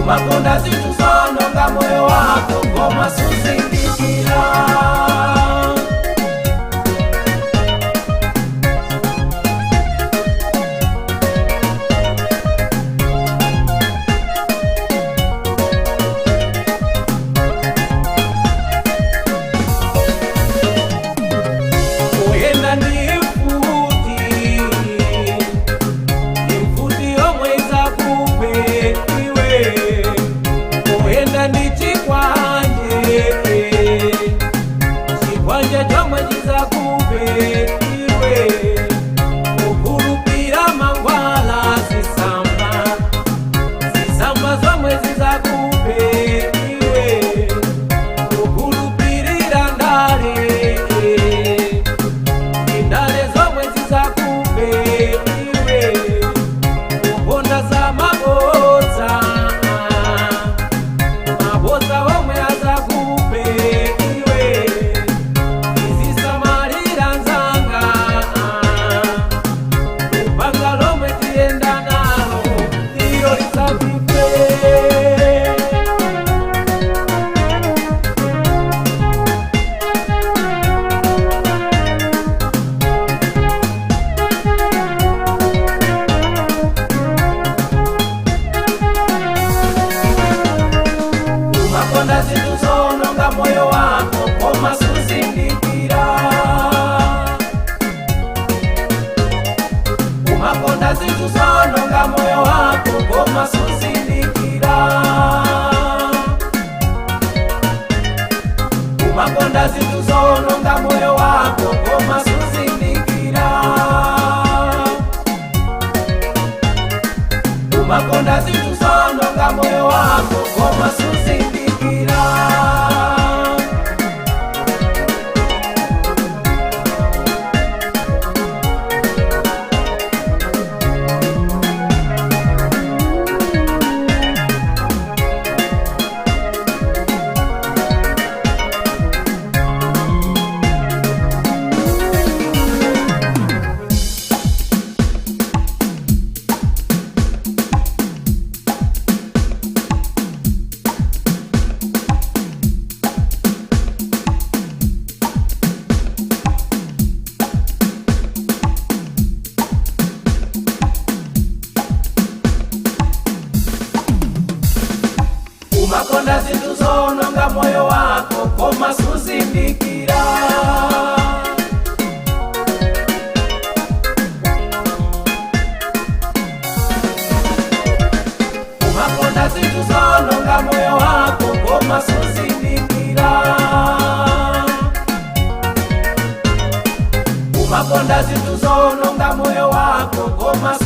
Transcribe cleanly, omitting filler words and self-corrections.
Umakonda zinthu zoononga moyo wako koma suzindikira. Kuyenda ndi mfuti, imfuti yomwe izakuphe iwe. Kuyenda ndi chikwanje, chikwanje chomwe chizakuphe iwe. Kukhulupira mangwala zisamba, zisamba zomwe zizakuphe iwe. Kukhulupirira ndale, indale zomwe zizakuphe iwe. Kukonda za mabodza, mabodza omwe azakuphe iwe. Izisamalira nzanga, lupanga lomwe tiyenda nalo ndilo lisakuphe. Umakonda zinthu zoononga moyo wako koma suzindikira. Umakonda zinthu zoononga moyo wako koma suzindikira. Umakonda zinthu zoononga moyo wako koma suzindikira. Umakonda zinthu zoononga moyo wako koma suzindikira. Umakonda zinthu zoononga moyo wako koma suzindikira. Umakonda zinthu zoononga moyo wako koma suzindikira. Umakonda zinthu zoononga moyo wako koma